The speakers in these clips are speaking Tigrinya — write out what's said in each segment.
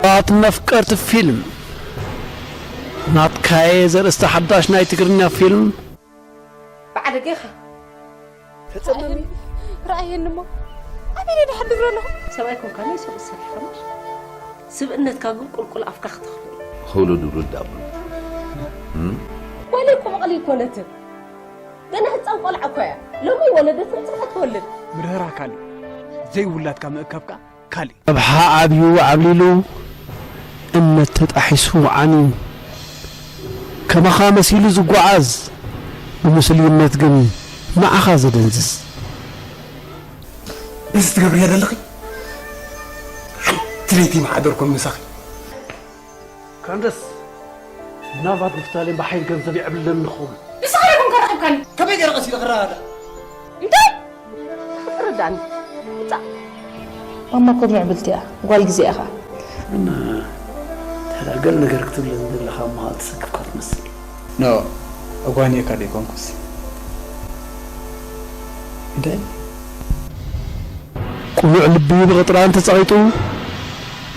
ኣት መፍቀርቲ ፊልም ናትካየ ዘርእስታ ሓዳሽ ናይ ትግርኛ ፊልም። ብዓደገኻ ተጸመሚ ረኣየኒ እሞ ኣበይ ድሓድሮ ኣለኹ? ሰብኣይ ኮንካ ናይ ሰብኡት ሰሪሕካ ምሽ ስብእነትካ ግን ቁልቁል ኣፍካ ክተኽሎ እዩ። ክውሉድ ውሉድ ኣቡን ጓለይ እኮ መቐሊ ኣይኮነትን። ገና ህፃን ቆልዓ እኮ እያ። ሎሚ ወለደት ንፅፈት ትወልድ። ምርህራ ካልእ፣ ዘይውላድካ ምእካብካ ካልእ። ረብሓ ዓብዩ ዓብሊሉ እምነት ተጣሒሱ ዓንዩ ከማኻ መሲሉ ዝጓዓዝ ብምስልዩነት ግን ንዓኻ ዘደንዝዝ። እዚ ትገብርዮ ዘለኺ ሓንቲ ለይቲ ይመሓደርኩም ምሳኺ። ካንደስ ምናልባት ንፍታሌን ብሓይል ገንዘብ ይዕብልለኒ ክኸውን። ንስኻ ዲኹም ከረኽብካኒ? ከመይ ገይረ ቀስ ኢለ ክረዳዳእ? እንታይ? ርዳኒ። እታ ማማ እኮ ምዕብልቲ እያ፣ ጓል ግዜ ኢኻ። ግን ተዳ ገለ ነገር ክትብለኒ ዘለኻ እሞ ትሰክፍካ ትመስል። ኖ፣ ኣጓንየካ ደይኮንኩስ። እንታይ? ቅሉዕ ልቢ ብቕጥራን ተጸቒጡ፣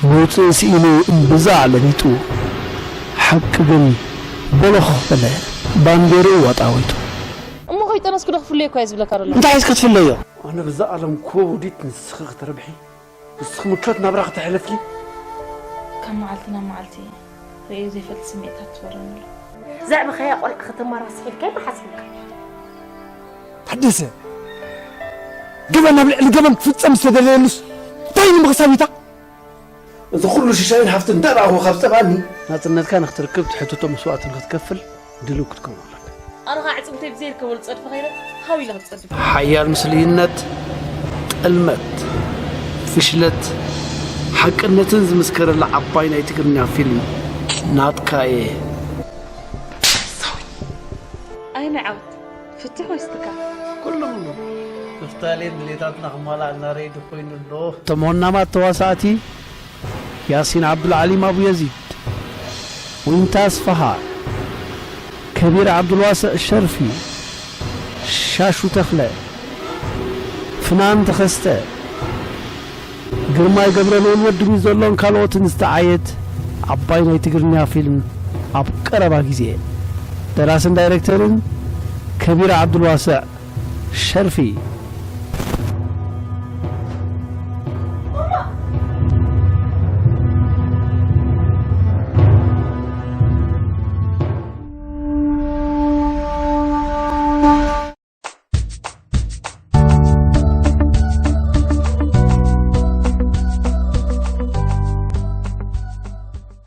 ምውጽእ ስኢኑ እምብዛ ለቢጡ። ሓቂ ግን ቦሎኽ በለ፣ ባንዴርኡ ኣጣዊቱ። እሞ ከይጠነስኩ ዶ ክፍለዮ እኮ እየ ዝብለካ ዘሎ። እንታይ ሒዝካ ትፍለዮ? ኣነ ብዛ ዓለም ኮ ውዲት ንስኺ ክትረብሒ፣ ንስኺ ምቾት ናብራ ክተሕልፍኪ። ካብ መዓልቲ ናብ መዓልቲ ርእዮ ዘይፈልጥ ስምዒታት ትወረኒ ኣሎ። ዘዕበኻያ ቆልዓ ከተመራስሕ ኢልካ ዶ ሓሲብካ? ታደሰ፣ ገበን ናብ ልዕሊ ገበን ክፍጸም ዝተደለየሉስ እንታይ ንምኽሳብ ኢታ? እዚ ኩሉ ሽሻይን ሃፍቲ እንተረኣኹ ካብ ጸባኒ። ናጽነትካ ንክትርክብ ትሕትቶ መስዋእቲ ንክትከፍል ድልው ክትከውን ኣለካ። ኣረኻ ዕጽምተይ ብዘይርከበሉ ጸድፊ ከይረ ሃው ኢለ ክጸድፍ። ሓያል ምስልይነት፣ ጥልመት፣ ፍሽለት፣ ሓቅነትን ዝምስከረላ ዓባይ ናይ ትግርኛ ፊልም ናትካ እየ። ኣይ ናይ ዓወት ፍትሕ ወይስ ትካል? ኩሎም ንፍታሌን ድሌታትና ክማላእልና ሬዲ ኮይኑ ኣሎ። እቶም ወናማት ተዋሳእቲ ያሲን ዓብዱልዓሊም ኣቡ የዚድ፣ ዊንታ ኣስፍሃ፣ ከቢር ዓብዱልዋስዕ ሸርፊ፣ ሻሹ ተኽለ፣ ፍናን ተኸስተ፣ ግርማይ ገብረልኡል ወዲ ሚዘሎን ካልኦትን ዝተዓየት ዓባይ ናይ ትግርኛ ፊልም ኣብ ቀረባ ግዜ። ደራስን ዳይሬክተርን ከቢር ዓብዱልዋስዕ ሸርፊ።